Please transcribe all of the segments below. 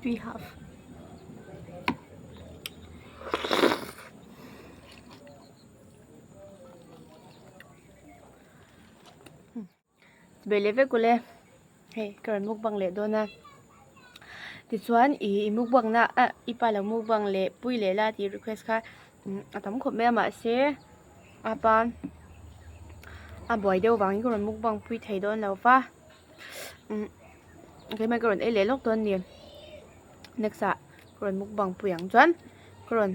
Artui half. Be leh vek ule hei ka rawn mukbang leh dawn a tichuan ih i mukbang na ah i pa lo mukbang leh pui leh la tih request kha a tam khawp mai a mahse a pa a buai deuh vangin ka rawn mukbang pui thei dawn lo va umm keimah ka rawn ei leh lawk dawn a ni next ah ka rawn mukbang pui ang chuan ka rawn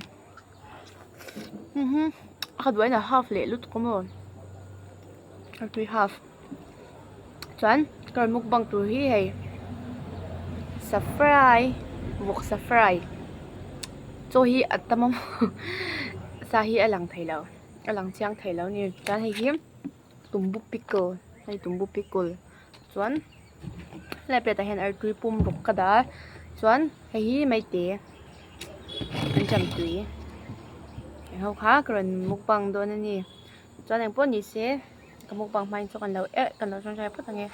a ka duh ain a half leh lutuk a maw a tui half chuan ka rawn mukbang tur hi hei safrai vawksa fry chaw hi a tam a maw sa hi a lang thei lo a lang chiang thei lo a ni chuan hei hi tumbu pickle hei tumbu pickle chuan helai plate ah hian artui pum ruk ka dah a chuan hei hi maite an cham tui eng ho kha ka rawn mukbang dawn a ni chuan engpawh ni se ka mukbang hma in chaw kan lo eh kan lo tawngtai phawt ang e.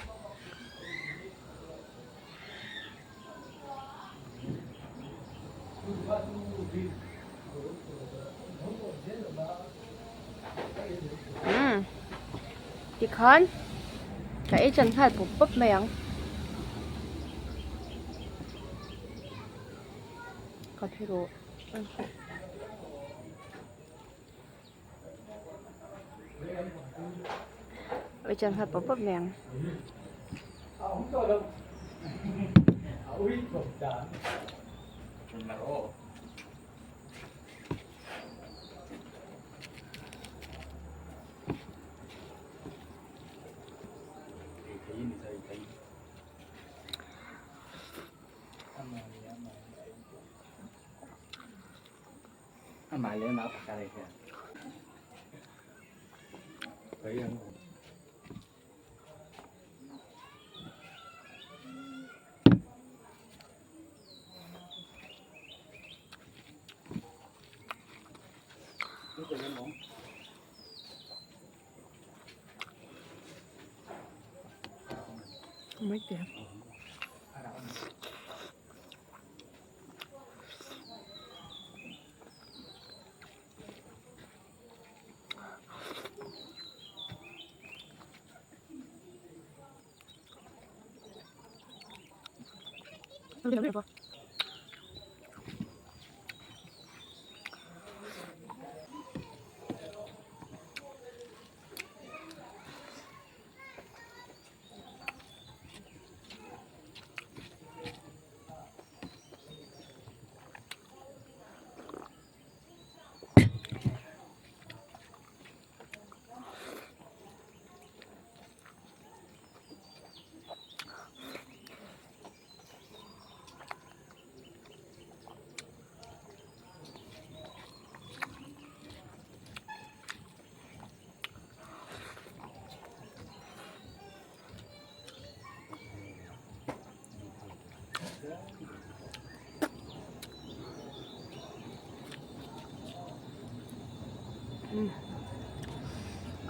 Umm tikhan ka ei chan nghal pawp pawp mai ang ka thi rawh ei chan nghal pawp pawp mai ang. Mai te.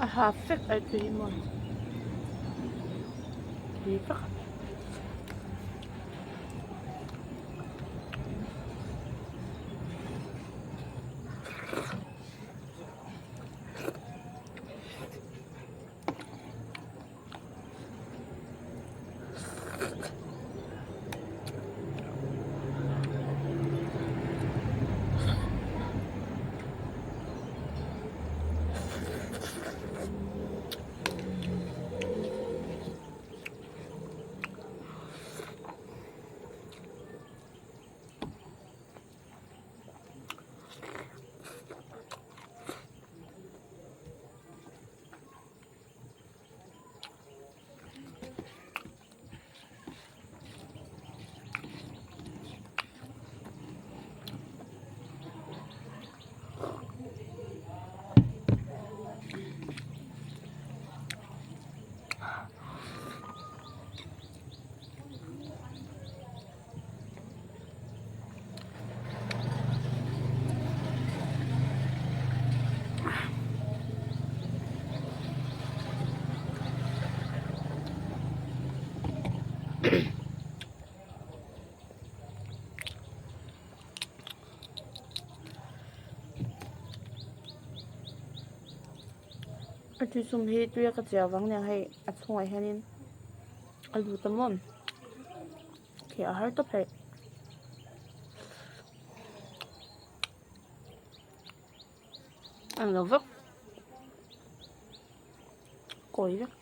A ha fek ai tui maw tui vak a. Tuisum hi tui a ka chiah vang nia hei a chhungah hianin a lut a maw khi a har tawp hei. A ni lo vek kawi vek.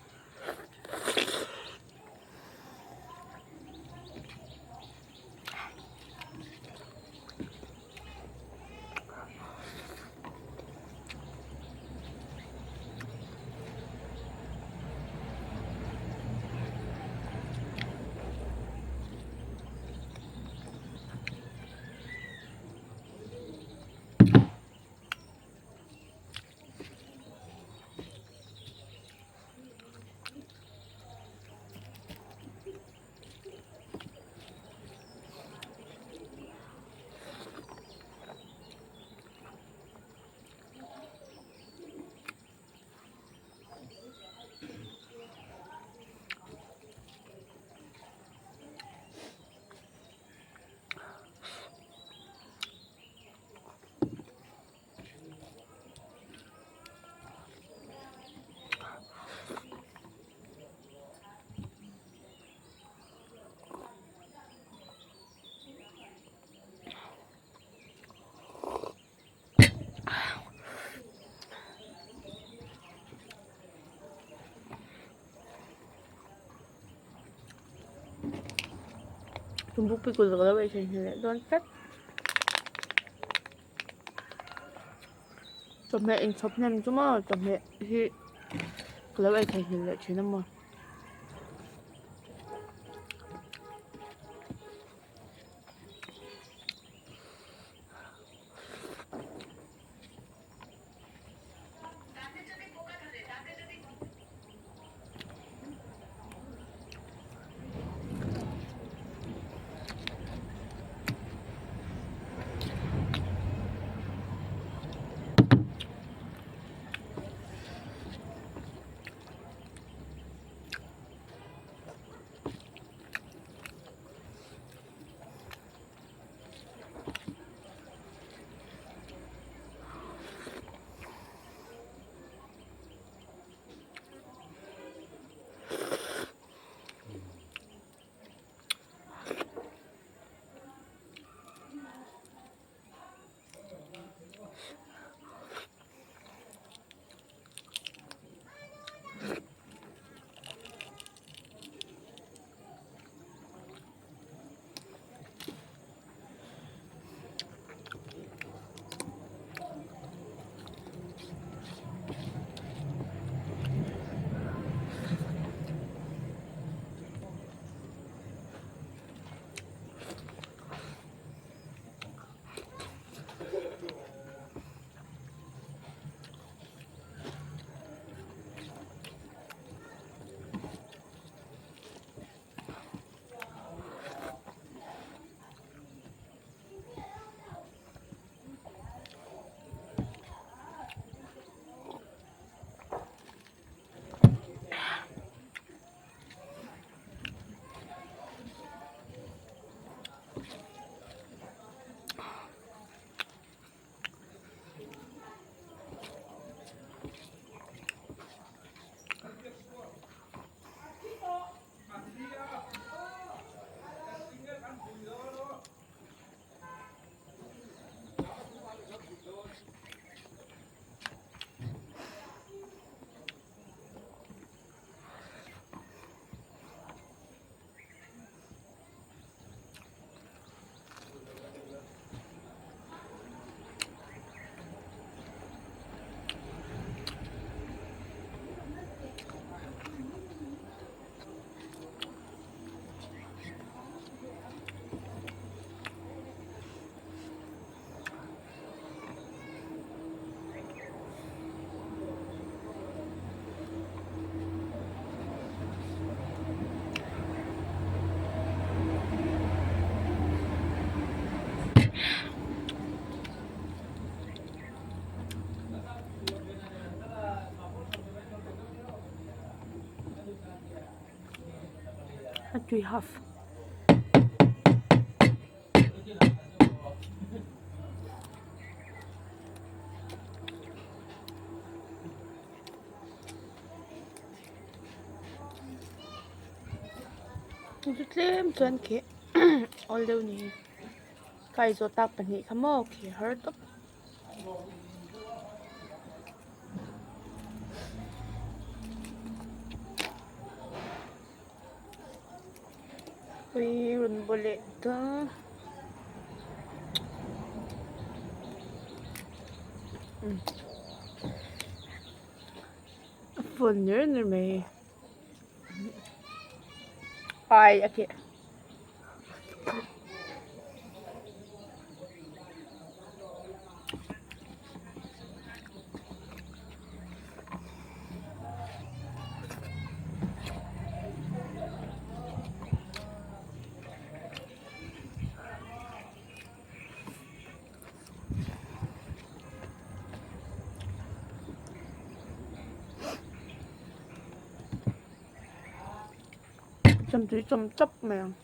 Tumbu pikul ka lo ei theihnghilh leh dawn tlat. Chawhmeh inchhawp hnem chu maw chawhmeh hi ka lo ei theihnghilh leh thin a maw. A tui half. Chu tlem chuan kheh awl deuh ni ka ei zawh tak pahnih kha maw kheh har tawp. Ui rawn baw leh ta. A fawn ner ner mai ai a keh. Chawmtui chawm chawp mai ang.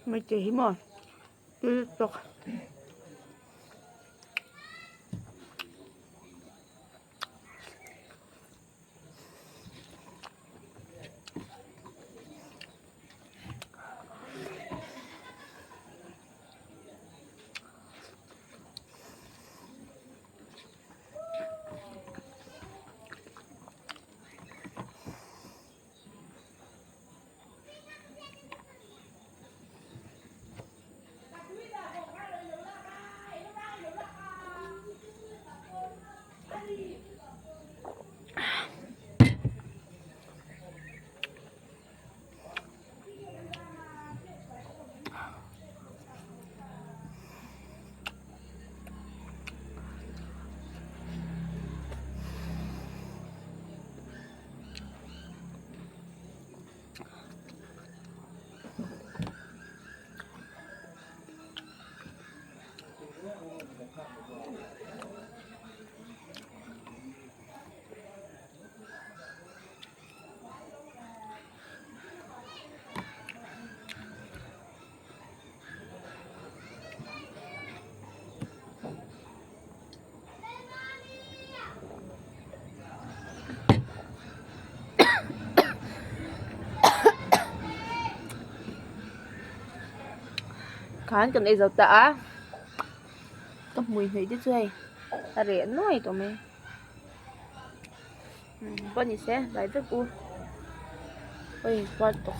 Hmeichhe hi maw thil tawk. Khan kan ei zo ta a ka hmui hnuai te chu hei a reh nuai tawh mai pawh ni se tlai vek u oi puar tawk.